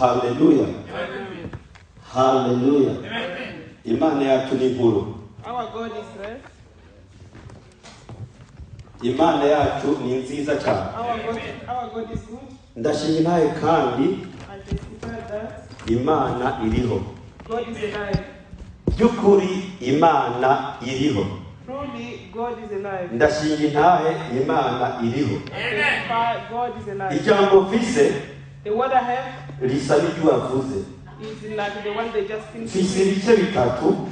Haleluya, haleluya. Imana yacu ni nkuru. Our God is great. Imana yacu ni nziza cyane. Our God is good. Ndashima intahe kandi I testify that Imana iriho. God is alive. By'ukuri Imana iriho. Truly, God is alive. Ndashinga intahe, Imana iriho. I testify God is alive. Ijambo mfise The word I have risa n'iryo wavuze. Is like the one they just finished. Mfise ibice bitatu.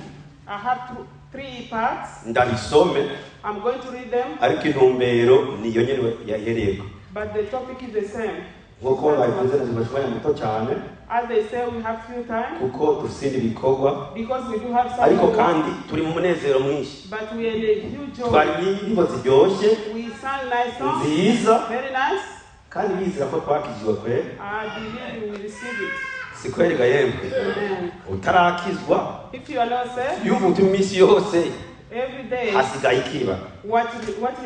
I have two, three parts. Ndarisome, I'm going to read them, ariko intumbero niyo nyene yahereyeko. But the topic is the same. Nk'uko babivuze, nazifashe umwanya muto cyane As they say, we have few time kuko dufite ibindi bikorwa, because we do have some ariko more work, kandi turi mu munezero mwinshi. But we are in a huge joy. Twari n'indirimbo ziryoshye, We sang nice songs, nziza, very nice. Kandi bizera ko twakijwe kwe. I believe you will receive it. Si kwerega yemwe? Amen. Utarakizwa, If you are not saved, yumva ubutumwa iminsi yose, every day, hasigaye ikiba. what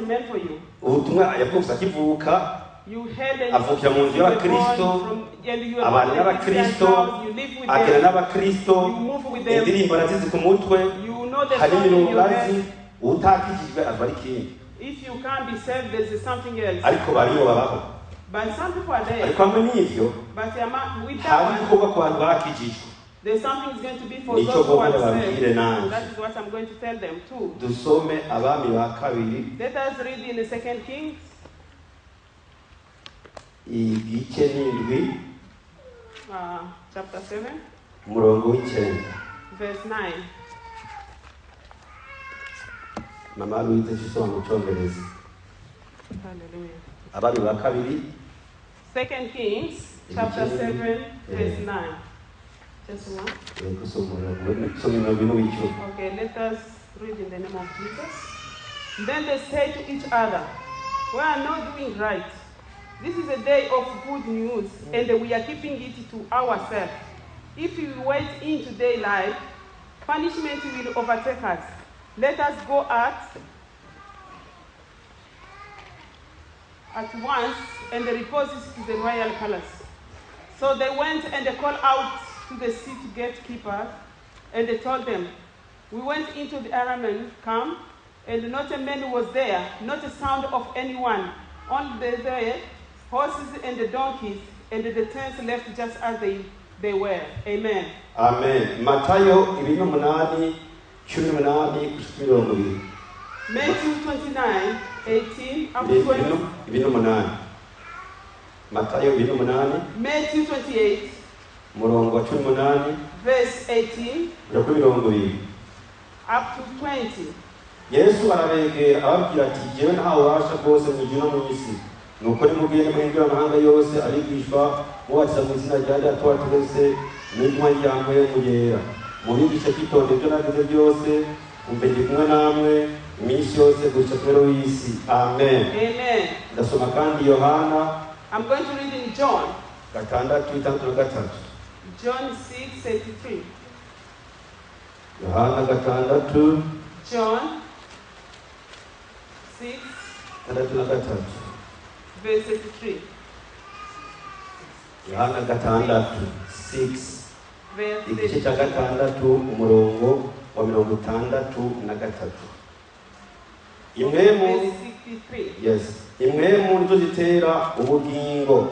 remain for you? Ubutumwa yabwumvise akivuka, You heard and avukira mu nzu you were born y'abakristo, and you were abana born in a Christian n'abakristo, house, you live with agera them, n'abakristo, you move with them, indirimbo arazizi ku mutwe, you know the hari song in imirongo your azi. head. Utakijijwe ava ari ikindi. If you can't be saved, there's something else. Ariko bariyo babaho. But some people are there. Ariko hamwe n'ivyo, But with that hari one, ibikorwa ku bantu bakijijwe. there's something is going to be for Nicyo those who are ngomba babwire saved. nanjye. That is what I'm going to tell them too. Dusome Abami ba Kabiri, Let us read in the Second Kings, igice n'indwi, chapter 7, umurongo w'icenda. Verse 9. Mama Louise, usoma mu Cyongereza. Hallelujah. Abami ba Kabiri. Second Kings, chapter 7, verse 9. Just one. Eh, gusoma umurongo, soma imirongo ine w'icumi. Okay, let us read in the name of Jesus. Then they said to each other, "We are not doing right. This is a day of good news, and we are keeping it to ourselves. If we wait into daylight, punishment will overtake us. Let us go at once and report it to the royal palace." So they went and they called out to the city gatekeepers, and they told them, "We went into the Aramean camp, and not a man was there, not a sound of anyone. Only the horses and the donkeys, and the tents left just as they were." Amen. Amen. Matayo 28, 18 gushika 20. Matthew 29, 18 up to 20. 28, Matayo 28, Matthew 28, umurongo wa 18 verse 18 kugera kuri 20. Up to 20. Yesu arabegera, ababwira ati: "Jyewe ntawe ububasha bwose mu ijuru no mu isi. Nuko nimugende muhindure amahanga yose abigishwa, mubatiza mu izina rya Data wa twese n'iry'Umwana Yera, mubigishe kwitondera ibyo navuze byose. Umve, ndi kumwe namwe iminsi yose gushika ku mpera y'isi. Amen." Amen. Ndasoma kandi Yohana I'm going to read in John, 6, 63. John 6, 33. Yohana 6, John 6, 63. Verse 33. Yohana 6, 6, Verse igice cya 33. 6, umurongo wa 63. Impwemu Verse 63. Yes, impwemu nizo zitera ubugingo,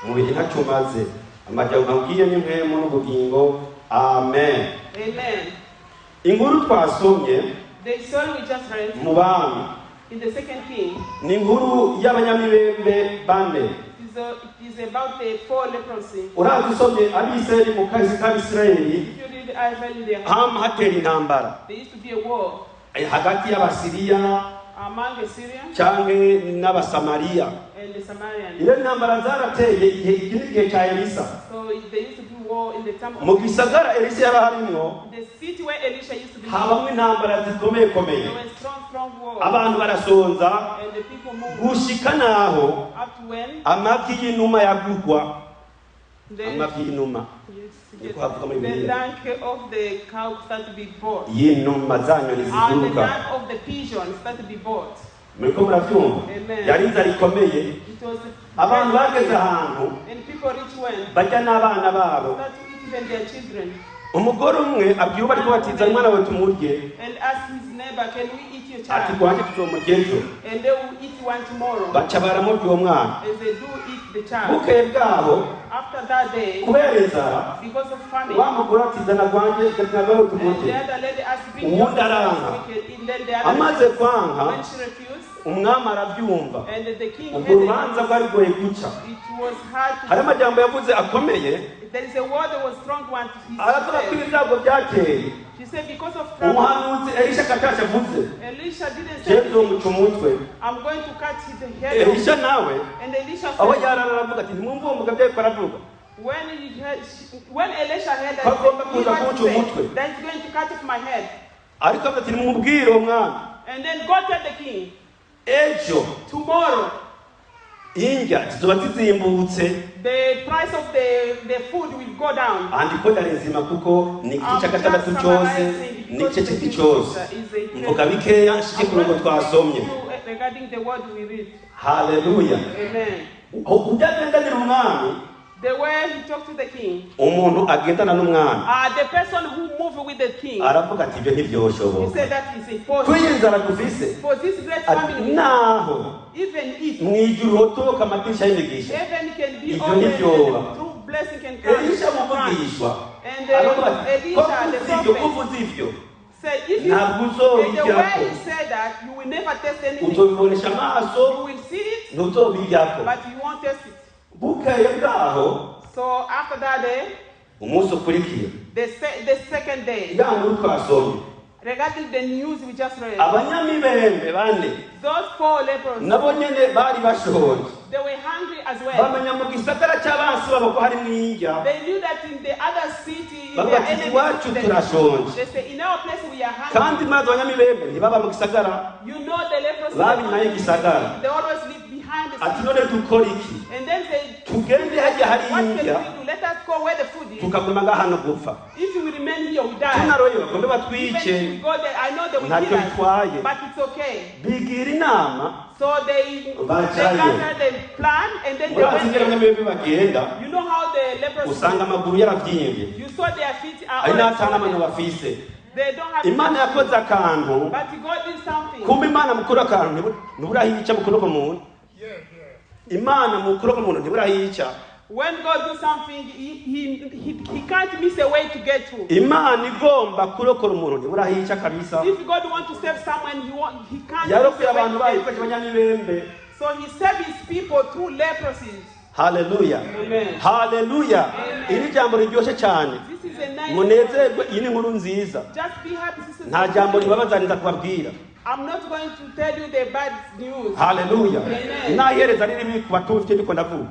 umubiri ntacyo umaze. Amajambo mbabwiye n'impwemu n'ubugingo. Amen. Amen. Inkuru twasomye The story we just read mu Bami in the Second King ni inkuru y'abanyamibembe bane. It is about the four leprosy. Urazi, usomye Abisirayeli mu kazi k'Abisirayeli, If you read Israel in their hama hatera intambara there used to be a war hagati y'Abasiriya among the Syrians canke n'Abasamariya. And the Samarians. Iyo ntambara zarateye igihe, iki ni igihe cya Elisa. So there used to be war in the time Mu of gisagara Elisa yari arimwo, the city where Elisha used to be. habamwo intambara zikomeye komeye. There were strong, strong war. Abantu barasonza, And the people moved gushika naho up to when amabyi y'inuma yagugwa. Then, Amabyi y'inuma, yes, niko havuga muri the Bibiliya. dung of the cow start to be bought. Y'inuma za nyoni And the ziguruka. dung of the pigeon start to be bought. Muriko murabyumva? Amen. Yari inzara ikomeye. It was Abantu bageze ahantu and people rich went bajya n'abana babo. start to eat even their children Umugore umwe abwira uwo ariko batiza umwana we tumurye, and ask his neighbor, "Can we eat your ati child?" gwanjye tuzomurya ejo. And they will eat one tomorrow. Baca baramurya uwo mwana. As they do eat the child. Bukeye bwaho, After that day, kubera inzara, because of famine, wa mugore ati zana gwanjye zana gwawe and the tumurye. other lady asked, "Bring Uwundi yours so aranka. we can eat." Then the other Amaze kwanka, when she refused, umwami arabyumva. and the king Ubwo heard it, urubanza rwari rugoye guca. it was hard Hari to. amajambo yavuze akomeye, There is a word that was strong one. He aravuga ko said. ibyago byateye. She said, because of trouble, Umuhanuzi Elisha katasha avuze, Elisha didn't say, jewe nzomuca umutwe. "I'm going to cut his head off." Elisha nawe And Elisha aho said, yarara aravuga ati ntimwumve uwo mugabo ariko aravuga when Elisha heard that, Ko agomba he kuza went kuwuca to say, umutwe. that he's going to cut off my head. Ariko avuga ati nimumubwire uwo mwami, And then God tell the king, ejo tomorrow, indya zizoba zizimbutse. the price of the food will go down. Andiko ndarezima kuko ni igice I'm cya just gatandatu cyose summarizing n'igice because cy'iki the cyose. is a Mvuga bikeya nshike ku murongo twasomye. Regarding the word we read. Haleluya. Amen. Ujya agendanira umwami, The way he talked to the king, umuntu agendana n'umwami the person who moved with the king, aravuga ati ibyo he ntibyoshoboka. said that is impossible. Kuri iyi nzara dufise, For this great ati family, naho even if mu ijuru hotoka amadirishya y'imigisha, heaven can be Ibyo open ntibyoba. and true blessing can come. Elisha muvugishwa And aravuga ati ko Elisha, the uvuze ibyo, ko prophet, uvuze ibyo, said, if you, ntabwo and the way uzobiryako, he said that, you will never taste anything. uzobibonesha amaso, You will see it, ntuzobiryako. but you won't taste it. Bukeye bwaho, So after that day, umunsi ukurikiye, the second day, ya nkuru twasomye, regarding the news we just read, abanyamibembe bane those four lepers, nabo nyene bari bashonje, they were hungry as well. bamenya mu gisagara cy'abansi babo ko harimo indya. They knew that in the other city, in Bavuga their ati enemy iwacu city, turashonje, they say, in our place we are hungry. kandi maze abanyamibembe ntibaba mu gisagara, You know the lepers, babi nayo igisagara. they always live behind the Ati city. none dukora iki? And then they, Tugende hajya hari what can indya, we do? Let us go where the food is. tukaguma ngaha no gupfa. If we remain here, we die. Tunaroye bagombe Even if we batwice, go there, I know they will ntacyo kill us, bitwaye. but it's okay. Bigira inama, So they Bajayo. gathered the plan and then they murazi went ingene there. abanyamibembe bagenda, You know how the lepers, usanga amaguru yaravyimbye, you saw their feet are ari all n'atana amano swollen. bafise. They don't have Imana yakoze akantu, But God did something. kumbe Imana mukuru akantu ntiburahica mukuru ku muntu. Imana mukuru ku muntu ntiburahica. When God do something, he can't miss a way to get to. Imana igomba kurokora umuntu ntiburahica kabisa. If God want to save someone, he can't miss Yarokoye a way abantu to bayo get ikoresha to. abanyamibembe. So he saved his people through leprosies. Haleluya. Amen. Haleluya. Iri jambo riryoshye cyane. This is a nice Munezerwe, iyi ni inkuru nziza. Just be happy. This is Nta jambo ribabazaniza kubabwira. I'm not going to tell you the bad news. Haleluya. Amen. Naho iherezo ari ribi ku batumva icyo ndiko ndavuga.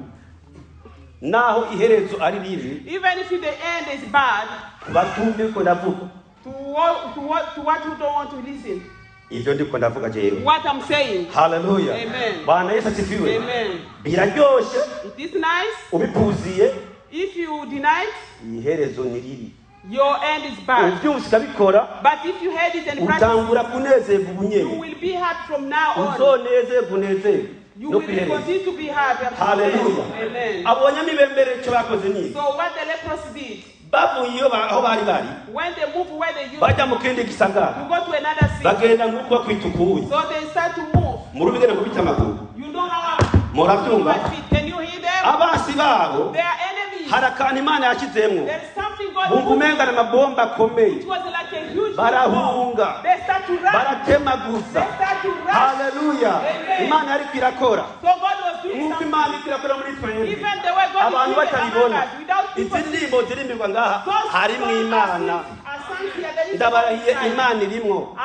Naho iherezo ari ribi Even if the end is bad, ku batumva ndiko ndavuga. to what you don't want to listen, Ivyo ndiko ndavuga jewe. what I'm saying. Haleluya. Amen. Bwana Yesu asifiwe. Amen. Biraryoshe It is nice. ubipuziye, If you deny it, iherezo ni ribi. your end is bad. Ubyumvise ukabikora, But if you heard it and practice utangura kunezerwa it, ubunyene. you will be happy from now on. Uzonezerwa unezerwe You no will kwihereza. continue to be happy. up to the Haleluya. end. Amen. Abo banyamibembe icyo bakoze ni iki? So what the lepers did, Bavuye iyo aho bari bari, when they moved where they used bajya mu kindi gisagara, to go to another city, bagenda nk'uko bakwitukuye. so they start to move. Murubigene kubita amaguru. You know how Murabyumva? my feet. Can you hear them? Abansi babo They are enemies. hari akantu Imana yashyizemwo, There is something God bumva put. umenga ni amabomba akomeye, It was like a huge Barahunga. bomb. They start to run. baratemaguza. They start to rush. Haleluya. Amen. Imana yariko irakora So God was doing nk'uko something. Imana iriko irakora muri twebwe, Even the way God abantu is doing batabibona. among us, without people. Izi ndirimbo zirimbirwa ngaha Those harimwo songs Imana. are sung here. There is Ndabarahiye God inside. Imana irimwo.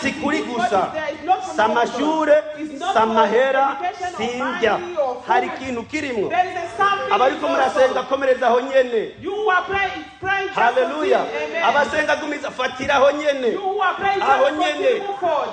Si I kuri believe God gusa, is there. It's not from si amashure, It's not si amahera, for education or si indya, money or food. hari ikintu kirimwo. There is a something Abariko murasenga also. komereza aho nyene. You who are praying, praying just Haleluya. continue. Amen. Abasenga gumiza fatiraho nyene. You who are praying Aho just nyene. continue move forward.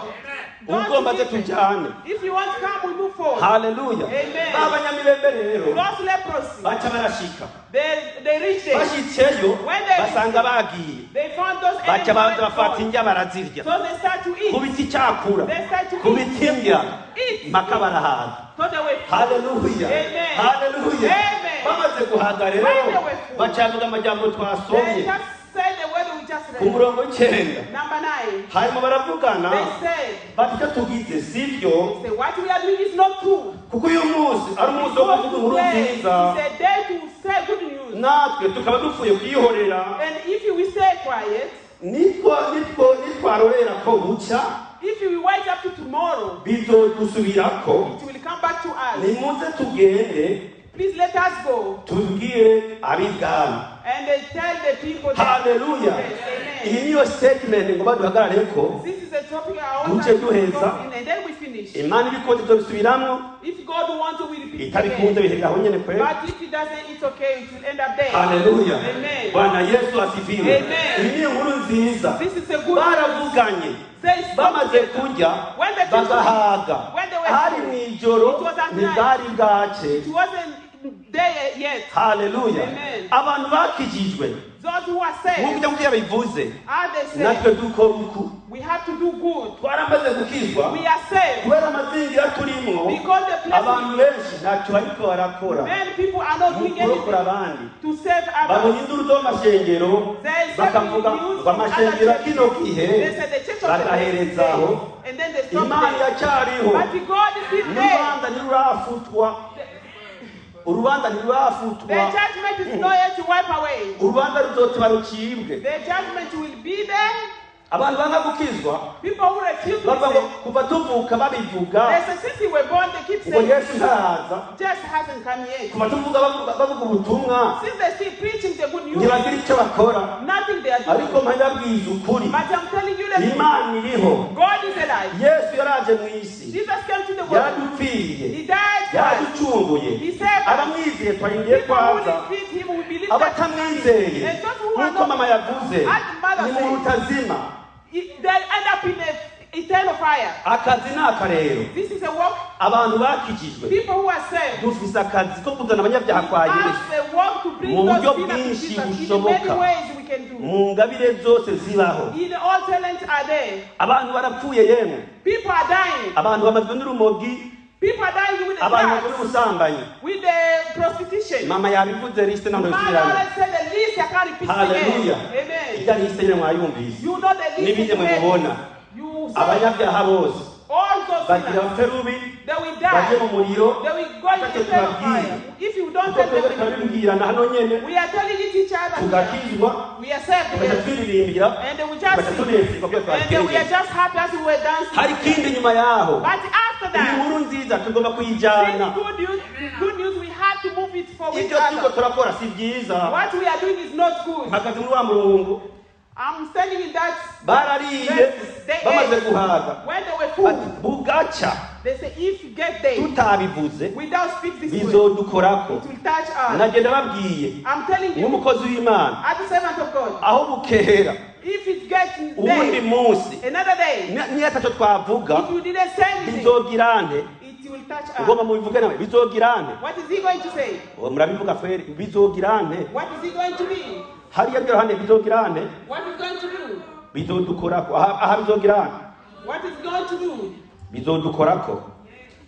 Don't Ugomba ze give it. tujyane. If you want to come, we move forward. Haleluya. Amen. B'abanyamibembe rero Those leprosy, baca barashika. they reached there. Bashitseyo When they basanga bagiye. They found those Baca enemies baza were bafata gone. indya barazirya. So they start to eat. Ku biti cyakura. They start to Ku eat. biti indya. Eat. Mpaka barahaga. So they were full. Haleluya. Amen. Haleluya. Amen. Bamaze guhaga rero When they were full, bacavuga amajambo They twasomye just said the word we just ku read. murongo w'icyenda. Number 9. Hanyuma baravugana They said, bati icyo tugize sibyo say, what we are doing is not true. kuko uyu munsi ari umunsi wo Because kuvuga inkuru today nziza is a day to say good news. natwe tukaba dupfuye kuyihorera And if we stay quiet, nitwo nitwo nitwarorera ko bucya if we wait up to tomorrow, bizodusubirako. it will come back to us. Nimuze tugende Please let us go. tubwire ab'ibwami. And they tell the people that. Haleluya. Yes, amen. Iyi niyo statement ngo baduhagarareko. This is a topic I want Duce us to duheza. go in, and then we finish. Imana ibikunze tuzobisubiramo, If God wants, we repeat it itabikunze again. biherera aho nyene kwe. But if it doesn't, it's okay. It will end up there. Haleluya. Amen. Bwana Yesu asifiwe. Amen. Iyi ni inkuru nziza. This is a good Baravuganye Say, bamaze kurya When the people- bagahaga, when they were hari full, mu ijoro, it was at night. ntibwari bwace. It wasn't there yet. Haleluya. Amen. Abantu bakijijwe Those who are nk'uko saved, ujya mubyo yabivuze, are they saved? natwe dukora uku. We have to do good. Twaramaze gukizwa We are saved kubera amazingira turimo. because the place Abantu benshi ntacyo bariko barakora many people are not mu doing kurokora anything abandi. to save Babonye others. induru zo mu mashengero They say bakavuga we use ngo amashengero other kino churches. gihe They said the church of the bagahereza aho. and then they stop Imana there. iracyariho. But God is still there. N'urubanza ntirurafutwa. Urubanza The ntirurafutwa. judgment is not yet to wipe away. Urubanza ruzotiba rucibwe. The judgment will be there. Abantu banga gukizwa People who refuse to bavuga be ngo saved, kuva tuvuka babivuga they say since we were born, they keep ngo saying, Yesu ntaraza. just hasn't come yet. Kuva tuvuga bavuga ubutumwa Since they still preaching the good news, ntibagira icyo bakora. nothing they are doing. Ariko mpanyabwiza ukuri, But I'm telling you the truth. Imana iriho. God is alive. Yesu yaraje mu isi, Jesus came to the world. yaradupfiriye, He died for us. yaraducunguye. He saved us. Abamwizeye twarindiye People who kwaza. defeat him will believe that. Abatamwizeye And those who are nk'uko not, mama yavuze as the mother ni mu said, rutazima. they end up in the eternal fire. Akazi ni akarero. This is a work. Abantu bakijijwe People who are saved dufise akazi ko kuzana abanyabyaha kwa Yesu have the work to bring Mu those buryo sinners to bwinshi Jesus in bushoboka. many ways we can do. Mu ngabire zose zibaho. In all talents are there. Abantu barapfuye yemwe. People are dying. Abantu bamazwe n'urumogi. People are dying with the Abantu bamazwe drugs, n'ubusambanyi. with the prostitution. Mama yabivuze liste ntabwo Man bisubiramo. always said the least I can't repeat it Haleluya. again. Amen. Ijya liste nyine mwayumvise. You know the least N'ibindi you made. mubibona. You saw Abanyabyaha bose all those bagira sinners. bapfe rubi, They will baje die. mu muriro. They will go in Ntacyo eternal tubabwiye. fire. If you don't Kuko tell twebwe them, turabibwirana hano nyene we are telling it each other. tugakizwa, We are saved. tugaca Yes. twiririmbira, And we just tugaca sing. tunezerwa kubera And we are twabigenjeje. just happy as we were dancing. Hari ikindi nyuma yaho. But after Iyi that, nkuru nziza tugomba this kuyijyana. good news, we have to move it forward. Ibyo turiko turakora si byiza. What we are doing is not good. Mpagaze muri wa murongo. I'm standing in that. Barariye They bamaze ate. guhaga. When they were full, Bati bugaca they say, if you get there tutabivuze without speak this way, it bizodukorako. will touch us. Nagenda babwiye I'm telling you, nk'umukozi w'Imana as the servant of God, aho bukera if it gets uwundi there, munsi another day, niyo atacyo twavuga if you didn't say anything, bizogirante. it will touch Ugomba us. mubivuge nawe bizogirante. What is he going to say? Oh, murabivuga kweri bizogirante. What is he going to be? Hariya byo hane bizogirante. What is going to do? Bizodukorako. Aha bizogirante. What is going to do? Bizodukorako.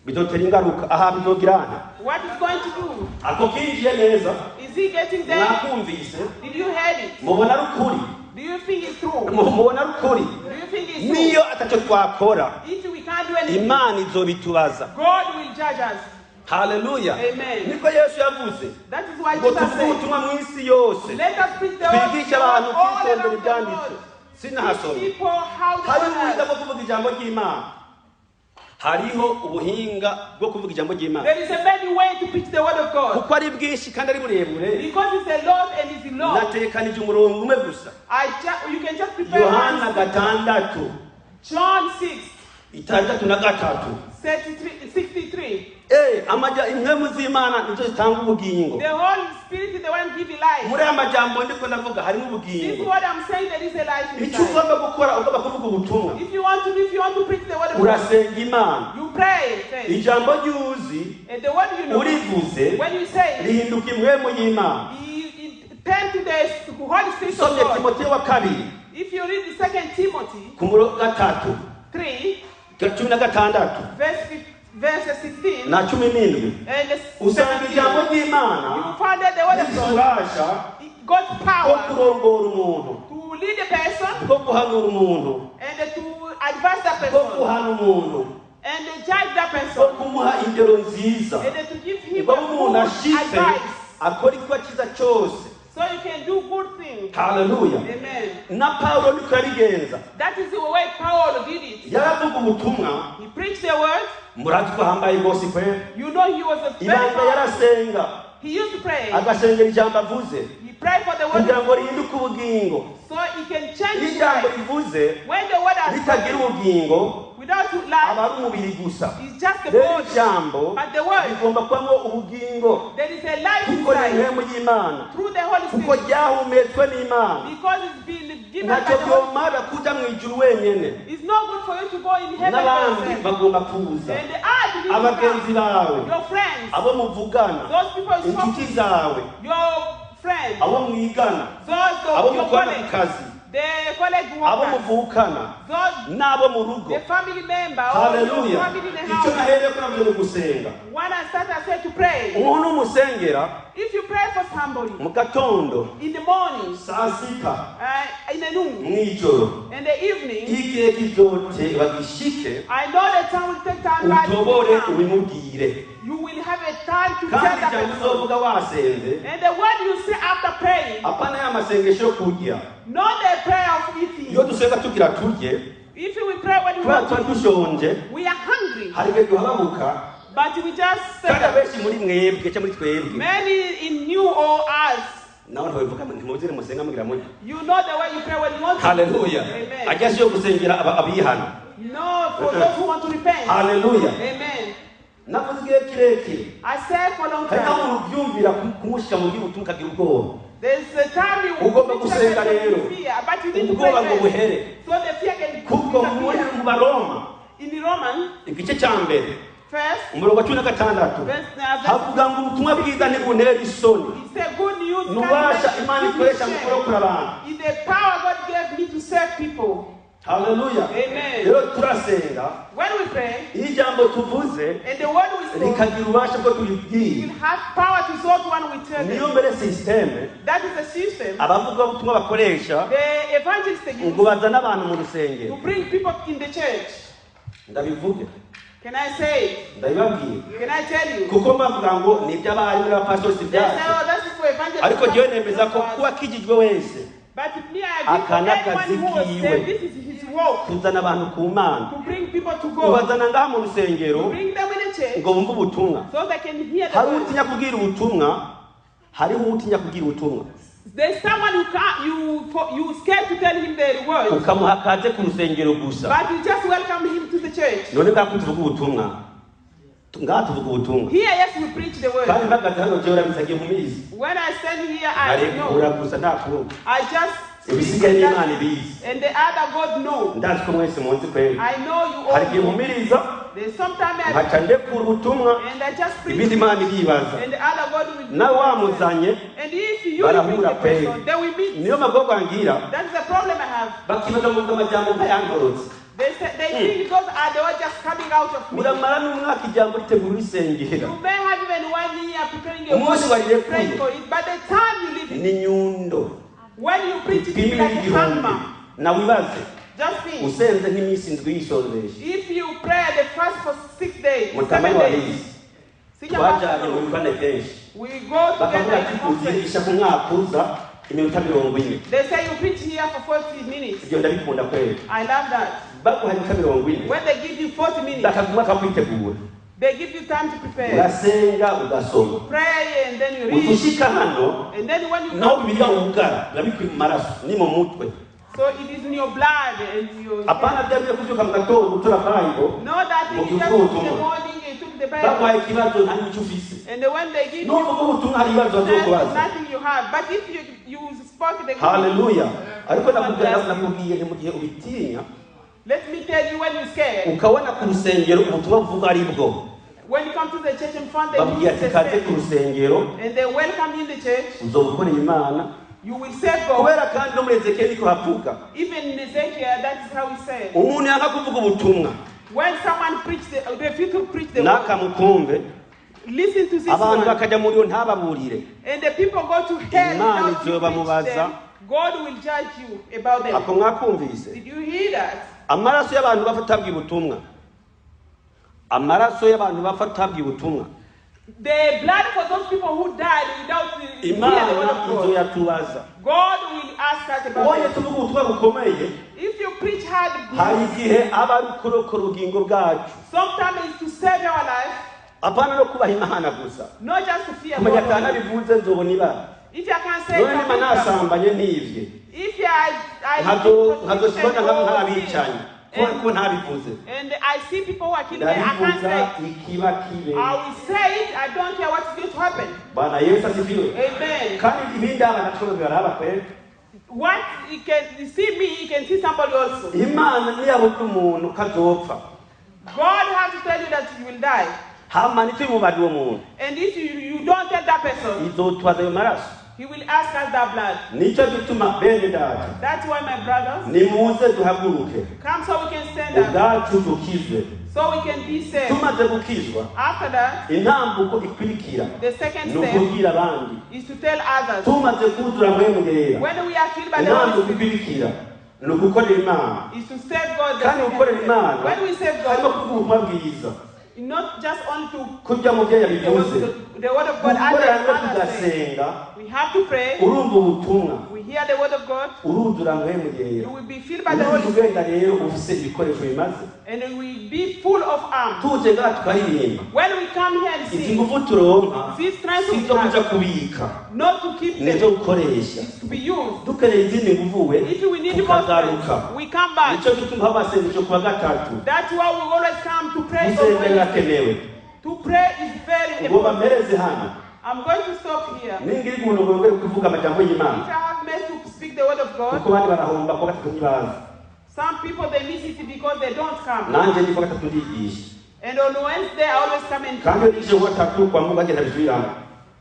Bizotera ingaruka. Aha bizogirante. What is going to do? Ako kinjiye neza. Is he getting there? Mwakumvise. Did you hear it? Mubona ari ukuri. Do you think it's true? Mubona ari ukuri. Do you think it's true? Niyo atacyo twakora If we can't do anything, Imana izobitubaza. God will judge us. Haleluya. Amen. Niko Yesu yavuze That is why ngo Jesus tuvuge said, ubutumwa mu isi yose, let us preach the word twigishe abantu all kwitondera around the ibyanditswe. world. Sinahasomye. Teach people how the Hariho ubuhinga word bwo kuvuga ijambo ry'Imana. Hariho ubuhinga bwo kuvuga ijambo ry'Imana There is a many way to preach the word of God. kuko ari bwinshi kandi ari burebure. Because it's a lot and it's long. Natekanije umurongo umwe gusa. You can just prepare Yohana one. 6 John 6, 63. 33, 63. Amajya impwemu z'Imana nizo zitanga ubugingo. The Holy Spirit is the one giving life. Muri aya majambo ndiko ndavuga harimo This ubugingo. is what I'm saying, there is a life Icyo inside. ugomba gukora, ugomba kuvuga ubutumwa, If you want to preach the word of God, urasenga Imana. you pray first. Ijambo ry'uzi And the word you know, urivuze when you say it, rihinduka impwemu y'Imana. it turn to the Holy Spirit of Usomye God. Timoteyo wa kabiri If you read the 2 Timothy ku murongo 3 3, 16 verse 16 na 17, and usanga 17, ijambo ry'Imana you find that the word of God, rifite it got bwo power kurongora umuntu, to lead a person bwo guhanura umuntu, and to advise that bwo person guhana umuntu, and to judge that bwo person kumuha indero nziza, and to give him ngo a umuntu good ashitse advice akora ikiba cyiza cyose. so you can do good things. Haleluya. Amen. Na Pawulo niko yabigenza. That is the way Paul did it. Yaravuga ubutumwa. He preached the word. Murazi ko ahambaye rwose kwe. You know he was a very Ibanga powerful. yarasenga, He used to pray. agasengera ijambo avuze He prayed for the word kugira ngo rihinduke ubugingo. so he can change Iyo his ijambo life. rivuze When the word has ritagira ubugingo, without life, aba ari umubiri gusa. it's just the Rero body. ijambo But the word, rigomba kubamo ubugingo, there is a life kuko ni inside impwemu y'Imana, through the Holy kuko Spirit ryahumetswe n'Imana. because it's been given by Ntacyo the Holy byomara kuja mu ijuru wenyene, It's not good for you to go in heaven by n'abandi yourself. bagomba kuza, And the earth needs to abagenzi come. bawe, Your friends, abo muvugana, those people you spoke inshuti to, zawe, your friends, abo mwigana, those abo your mukorana ku colleagues, kazi, the colleague abo workers, muvukana, those n'abo mu rugo. the family member or your Haleluya. family in the Icyo house. nahereye ko navuze ni ugusenga. When I start, I said to pray. Umuntu umusengera If you pray for somebody mu gatondo, in the morning, saa sita, in the noon, mw'ijoro, in the evening, igihe kizote bagishike, I know the time will take time, but it will utobore come. ubimubwire. You will have a time to tell Kandi that ijambo person. uzovuga wasenze, And the word you say after praying, apana ya masengesho yo kurya. not the prayer of eating. Iyo dusenga tugira turye, If we pray when we kubera want tuba to, dushonje, we are hungry, hari igihe duhababuka, but we just say kandi that abenshi muri mwebwe cyangwa muri twebwe, many in you or us, nawe ntibabivuga, ntimuzire musenga mugira mutya. you know the way you pray when you want to. Haleluya. Amen. Ajya si yo gusengera abihana. No, for those who want to repent. Haleluya. Amen. Navuze igihe kirekire. I said for a long Hari time. n'aho ubyumvira kumushyira mu by'ubutumwa ukagira ubwoba. There's a time you Ugomba will gusenga rero. fear, but you need to pray Ubwoba ngo first. buhere. So the fear can Kuko muri disappear. mu Baroma, In the Roman, igice cya mbere, first, umurongo wa 16, verse, verse havuga ngo ubutumwa bwiza ntibuntera isoni. It's a good news. Ni ububasha Imana ikoresha mu It's kurokora abantu. the power God gave me to save people. Haleluya. Amen. Rero turasenga, When we pray, iyo ijambo tuvuze and the word we spoke rikagira ububasha bwo turibwira. will have power to solve one we tell Niyo them. mbere sisiteme That is the system. abavugabutumwa bakoresha The evangelist ngo use bazane abantu mu rusengero. to bring people in the church. Ndabivuge, Can I say it? ndabibabwira, Can I tell you? kuko bavuga ngo ni iby'abarimu n'abapasitori si They say, ibyacu. oh, that is for evangelists. Ariko jyewe nemeza ko kuba akijijwe wese But me, I agree aka for ni akazi anyone who was kiwe. saved, this is his work kuzana abantu ku Mana, to bring people to God, ubazana ngaha mu rusengero to bring them in the church ngo bumve ubutumwa. so they can hear the Hari word. utinya kubwira ubutumwa, hariho utinya kubwira ubutumwa, There's someone who can't, you scared to tell him the word, ukamuha akaze ku rusengero gusa. but you just welcome him to the church. None ngaha ko tuvuga ubutumwa, ngaha tuvuga ubutumwa, Here, yes, we preach the kandi word. mpagaze hano jewe urabizi agiye nkumiriza, When I stand here, I arekura know. gusa nta kundi, I just speak ibisigaye n'Imana that, ibizi. and the other God know. Ndazi ko mwese munzi kweli. I know you Hari all igihe know. nkumiriza There's sometimes I nkaca ndekura ubutumwa, and I just preach, ibindi Imana iribaza. and the other God will do. Nawe wamuzanye And if you bring barahura the kweli. person, they will meet. Niyo magorwa ngira, That's the problem I have. bakibaza ngo mvuga amajambo nkayantorotse. They say, they think those are the words just coming out of me. Muramara n'umwaka ijambo ritegura urisengera, You may have even 1 year preparing a Umunsi word, warekuye. praying for it, but the time you leave it, ni nyundo when you preach it, it's ipima like a igihumbi. hammer. Nawe ibaze Just think, usenze nk'iminsi indwi yisonzesha. if you pray the fast for 6 days, Mutama 7 days, warize, senior twajanye pastor, mu bikorane kenshi, we go bakavuga together ati in conference. uzigisha ku mwaka uza iminota 40. They say you preach here for 40 minutes. Ibyo ndabikunda kweli. I love that. Baguha iminota 40, When they give you 40 minutes, bakaguha umwaka wo kwitegura, they give you time to prepare. urasenga ugasoma, You pray and then you read. utushika hano And then when you naho come, Bibiliya wugara biba bikuri mu maraso ni mu mutwe. so it is in your blood and your Apana bya byo kubyuka mu gatondo utora Bible Know that ngo you just uvuge in the ubutumwa. morning you took the Bible. Baguhaye ikibazo nta n'icyo ufise. And when they give you Nuvuga ubutumwa hari ibibazo there's bazokubaza. Nothing you have. But if you spoke the good Haleluya. Ariko nakubwiye nti mu gihe ubitinya, Let me tell you, when you're scared, ukabona ku rusengero ubutumwa buvuga ari bwo, when you come to the church and find the babwiye news ati kaze ku rusengero, and they welcome you in the church, uzoba ukoreye Imana. You will serve God. Kubera kandi no muri Ezekiyeli niko havuga. Even in Ezekiel, that is how he said. Umuntu yanga kuvuga ubutumwa, When someone preach the, refuse to preach the word, nakamukumve, listen to this abantu one. bakajya muri yo ntababurire, And the people go to hell Imana without you preach izobamubaza. them. God will judge you about them. Ako mwakumvise? Did you hear that? Amaraso y'abantu bapfa atabwiye ubutumwa, amaraso y'abantu bapfa atabwiye ubutumwa, The blood for those people who died without the hear the word Imana of God. izoyatubaza. God will ask us about Ubonye it. tuvuga ubutumwa bukomeye, If you preach hard, hari igihe aba ari ukurokora ubugingo bwacu, sometimes it's to save our life, apana no kubaha Imana gusa. Not just to fear Kumenya God. kandi abivuze nzobona ibara. If I can say, None niba nasambanye nivye, if I nkazoshobora nk'abicanyi ko ntabivuze, and I see people who are killing me, I can't ndabivuga say. ikiba kibe. I will say it. I don't care what's going to happen. Bwana Yesu asifiwe. Amen. Kandi ibindi aba nashobora bibaraba kwe. What you can you see me, you can see somebody also. Imana niyabuka umuntu kazopfa, God has to tell you that you will die. Hama ntitubimubare uwo muntu, And if you don't tell that person, izotwaza ayo maraso. He will ask us that blood. Nicyo gituma bene data, That's why, my brothers, nimuze duhaguruke, come so we can stand up, ubwacu dukizwe. So we can be saved. Tumaze gukizwa, After that, intambuko ikurikira the second ni step ukubwira abandi. Is to tell others. Tumaze kuzura Mpwemu Yera, When we are filled by the Holy intambuko Spirit, ikurikira ni ugukorera Imana. Is to serve God. The Kandi second gukorera step. Imana When we serve harimo God, kuvuga ubutumwa bwiza, not just only to kurya mu byo yabivuze, the word of God, gukorera others, no others say. tugasenga. We have to pray. Urumva ubutumwa, We hear the word of God. uruzura Mpwemu Yera. You will be filled by the Holy Urumva Spirit, ugenda rero ufise ibikoresho bimaze. And we will be full of arms. Tuje ngaha tukaririmba, When we come here and izi sing, nguvu turonka this strength si we izo kuja have, kubika, not to keep ni izo them, gukoresha. It's to be used. Dukeneye izindi nguvu we, If we need more tukagaruka. strength, we come back. Nicyo gituma haba amasengesho kuwa gatatu. That's why we always come to pray on Gusenga Wednesday. birakenewe. To pray is very Ngomba important. mpereze hano. I'm going to stop here. Ningira umuntu ngo yongere kuvuga amajambo y'Imana, If I have mercy to speak the word of God, kuko abandi barahomba kuwa gatatu ntibaza. Some people they miss it because they don't come. Nanjye ndi kuwa gatatu ndigisha. And on Wednesday I always come and Kandi iyo nigishe kuwa gatatu kwa Mungu agenda bisubiramo,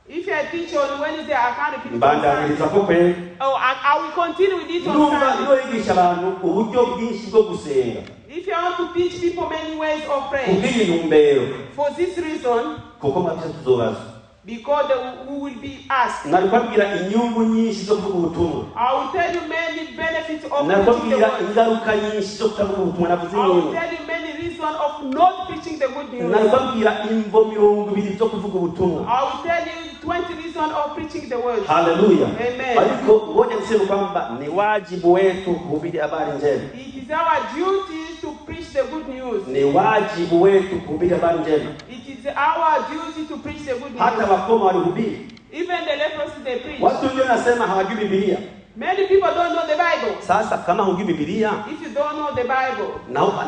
If I teach on Wednesday, I can't repeat it on Sunday. mbandaniriza ko kwe. Oh, I will continue with it on Ndumva Sunday. iyo yigisha abantu uburyo bwinshi bwo gusenga, If you want to teach people many ways of praying, kubw'iyi ntumbero, for this reason, kuko mwabyo tuzobaza. Because we will be asked. Nari kubabwira inyungu nyinshi zo kuvuga ubutumwa, I will tell you many benefits of nari preaching the kubabwira word. ingaruka nyinshi zo kutavuga ubutumwa, navuze I will inyungu. tell you many reasons of not preaching the good news. Nari kubabwira imvo 20 zo kuvuga ubutumwa. I will tell you 20 reasons of preaching the word. Haleluya. Amen. Ariko ngoja niseme kwamba ni wajibu wetu kuhubiri habari njema. It is our duty to preach the good news. Ni wajibu wetu kuhubiri habari njema. It is our duty to preach the good Hata news. wakoma walihubiri. Even the leprosy they preach. Watu wengine wanasema hawajui Biblia. Many people don't know the Bible. Sasa kama hujui Biblia If you don't know the Bible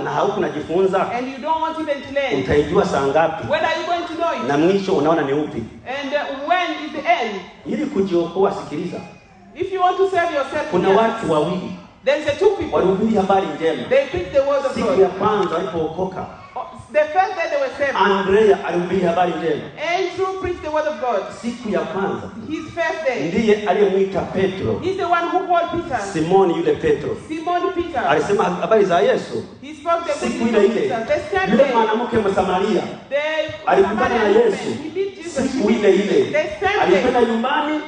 na haukunajifunza, and you don't want even to learn, utaijua saa ngapi? when are you going to know it? Na mwisho unaona ni upi? And when is the end? Ili kujiokoa, sikiliza. If you want to save yourself, Kuna yes, watu wawili there is a two people. walihubiri habari njema. They preach the word of Siku God. ya kwanza walipookoka, The first day they were saved, Andrea alihubiri habari njema. Andrew preached the word of God. Siku ya kwanza His first day. ndiye aliyemwita Petro, He's the one who called Peter. Simoni yule Petro. Simon Peter. Alisema habari za Yesu. He spoke the Siku good ile news of ile Jesus. The same yule day, mwanamke Msamaria the alikutana na Samaritan Yesu. woman, he met Jesus. Siku ile ile The same alikwenda day, nyumbani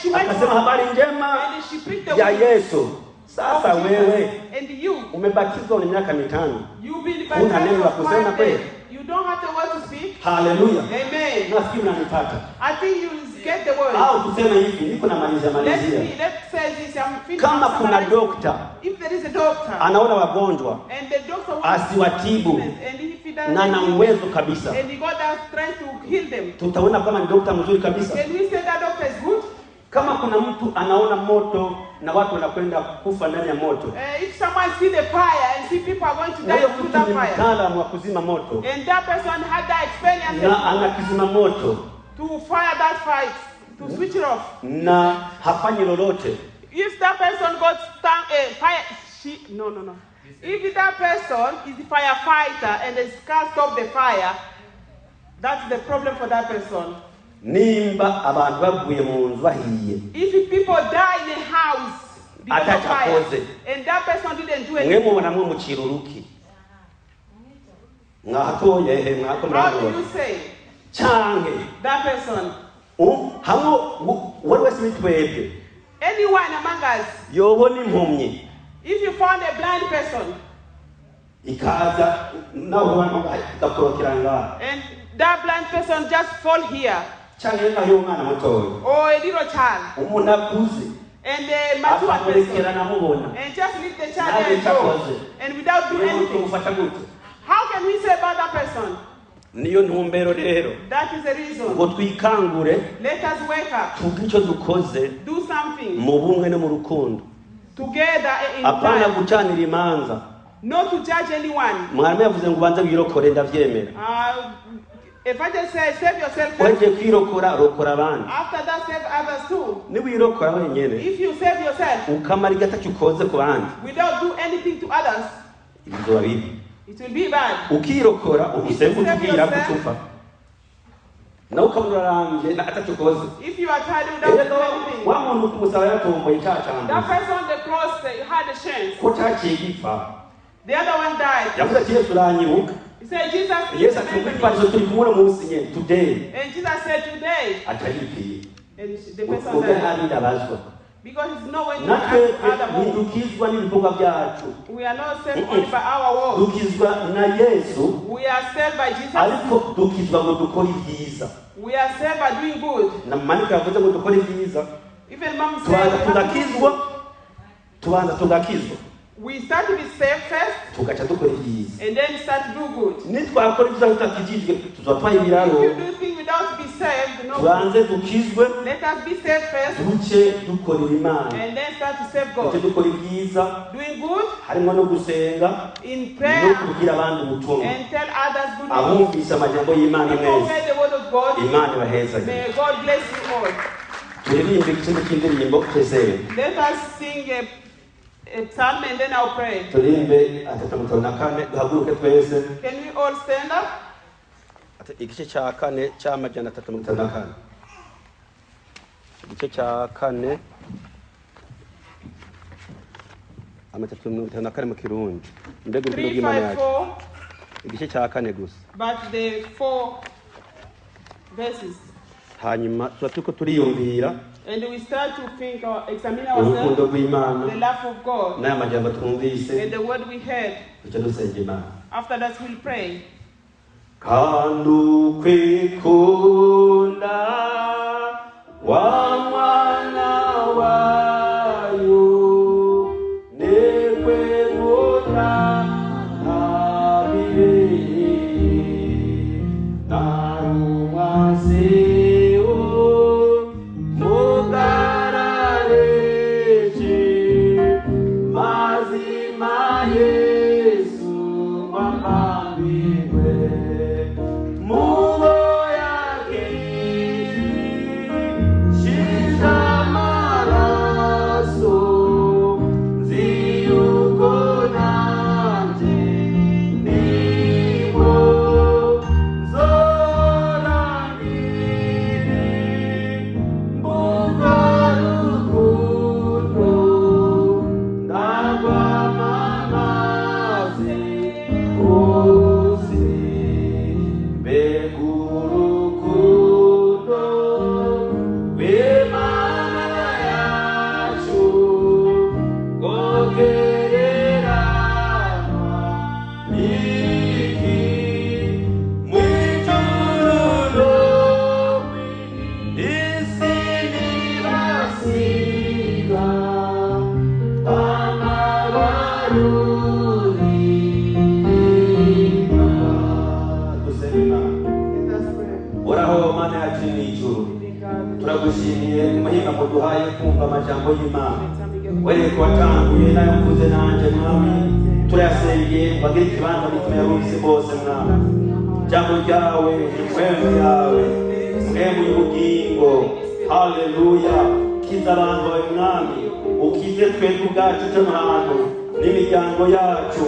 she went akasema home habari njema and she preached the ya word of Yesu. Sasa wewe Jesus. And you, umebatizwa una miaka 5, you've been huna neno baptized la for kusema 5 kweli? days. You don't have the word to speak. Haleluya. Amen. Nafikiri unanipata. I think you get the word. Au tuseme hivi, niko namalizia Let malizia. me let's say this. I'm finished. Kama kuna summarizing. dokta If there is a doctor anaona wagonjwa and the doctor wants asiwatibu and if he doesn't na ana uwezo kabisa, and he got that strength to heal them, tutaona kama ni dokta mzuri kabisa. can we say that doctor is good? Kama kuna mtu anaona moto na watu wanakwenda kufa ndani ya moto, If someone see the fire and see people are going to die huyo through mtu that ni fire, mtaalamu wa kuzima moto and that person had that experience na anakizima moto to fire that fight, to switch it off. Na hafanyi lolote. If that person got stung, fire, she no no no. If that person is a firefighter and they can't stop the fire, that's the problem for that person. Nimba abantu baguye mu nzu bahiye, If people die in a house because of fire, Atachakoze. And that person didn't do Mwe anything, mubona mwe mucira uruki mwahatoye he mwako how do murabona you say canke that person? Hamwe uwari wese muri twebwe Anyone among us, yobona impumyi if you found a blind person ikaza naho igakorokera ngaha, and that blind person just fall here, canke naho umwana mutoya or a little child, umuntu akuze and a mature akamurekera person, namubona and just leave the child Nawe there and go, cyakoze. And without doing anything, tumufata gute? How can we say about that person? Niyo ntumbero rero That is the reason. Ngo twikangure, Let us wake up, tugire icyo dukoze do something mu bumwe no mu rukundo, together in apana time, gucanira imanza. Not to judge anyone. Mwarimu yavuze ngo ubanze wirokore, ndavyemera. If I just say save yourself first, Uhejeje kwirokora, rokora abandi. After that save others too. Niwirokora wenyene If you save yourself ukamara igihe atacyo ukoze ku bandi, without do anything to others, bizoba bibi. It will be bad. Ukirokora ugusenga If you save utubwira yourself, kutufa nawe ukabona urarambye na atacyo ukoze. If you are tired without Rero doing anything, wa muntu kumusaba yaratomboye icyaha cya that mbere person on the cross had a chance. Ko cyaciye gipfa. The other one died. Yavuze ati Yesu uranyibuka. He said, Jesus, Yesu ati remember me. kwifarizo turi kumwe uno munsi nyene today. And Jesus said, today. Ataripfuye. And the person Ubwo died. nta bindi abazwa. Because it's not when you Natwe ask other more. ntidukizwa n'ibikorwa byacu. We are not saved only by our works. Dukizwa na Yesu, We are saved by Jesus. Ariko dukizwa ngo dukore ibyiza. We are saved by doing good. Na Manika yavuze ngo dukore ibyiza. Even mom said, Tubanza we have to do tugakizwa, good. Tubanza tugakizwa. We start to be saved first, Tugaca dukora ibyiza. And then start to do good. Nitwakora ibyiza tutakijijwe, tuzatwara ibiraro. If you do things without be saved, no. Tubanze dukizwe, Let us be saved first, duce dukorera Imana. And then start to serve Duce God. dukora ibyiza, Doing good harimo no gusenga, in no prayer, kubwira abandi ubutumwa. And tell others good news. Abumvise amajambo y'Imana People mwese, hear the word of God. Imana ibahezagire. May God bless you all. Turirimbe igice cy'indirimbo twizere. Let us sing a psalm and then I'll pray. Turirimbe 354, duhaguruke twese. Can we all stand up? Igice cya kane cy'amajana atatu mirongo itanu na kane. Igice cya kane amatatu mirongo itanu na kane mu Kirundi. Mbega urukundo Three, rw'Imana five, yacu. four. Igice cya kane gusa. But the 4 verses. Hanyuma tuba turiko turiyumvira And we start to think or examine urukundo ourselves, rw'Imana the love of God, n'aya majambo twumvise, and the word we heard. duce dusenga Imana. After that, we'll pray. Kandi ukwikunda wa mwana wayo nikwe nkunda ntabire narumaseho mugarareje mazima Yesu wambambirwe mubo yakije amaraso nzi yuko nanjye ndimo nzorangire mbuga rukundo ndagwamamaze hose mbega urukundo rw'Imana yacu rwogereranywa n'iki mu ijuru no isi ntibasiga amabaruri. Dusenga Imana. Let us pray. Uhoraho Mana yacu mu ijuru, Living God. Turagushimiye umuhinga muduhaye kumva amajambo y'Imana. Wereko watanguye nayo mvuze nanje Mwami, turayasengeye bagire ikibanza mu mitima y'abumvise bose Mwami. Jambo ryawe ni mpwemu yawe, mpwemu y'ubugingo. Haleluya. Kiza abantu bawe Mwami, ukize twebwe ubwacu tuno hantu n'imiryango yacu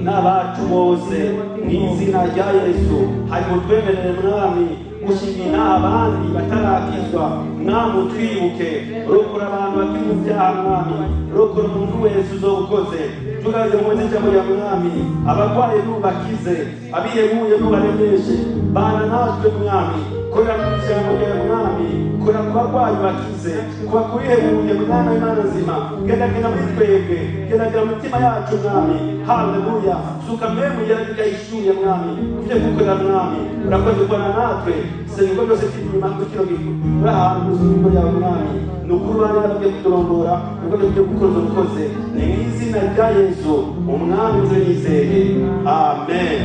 n'abacu bose mu izina rya Yesu. Hanyuma utwemerere Mwami gushimira abandi batarakizwa. Mwami utwibuke, rokora abantu bakiri mu byaha Mwami, rokora umuntu wese uzobukoze. Tugaze mu ijambo rya Mwami, abarwayi nubakize, abihebuye nubaremeshe. Bana natwe Mwami, korera mu ijambo rya Mwami, kora ku barwayi bakize, kuba kubihebuye Mwana w'Imana nzima. Gendagenda muri twebwe, gendagenda mu mitima yacu Mwami. Haleluya. Suka mwemu yarabigayishuye Mwami, tujye gukorera Mwami. Urakoze kubana natwe, senga ibigo byose by'inyuma kino gihe uri ahantu mu yawe Mwami. Ni ukuri ubane natwe kuturongora, ibigo byose byo gukora ukoze. Ni mu izina rya Yesu umwami nzizeye. Amen.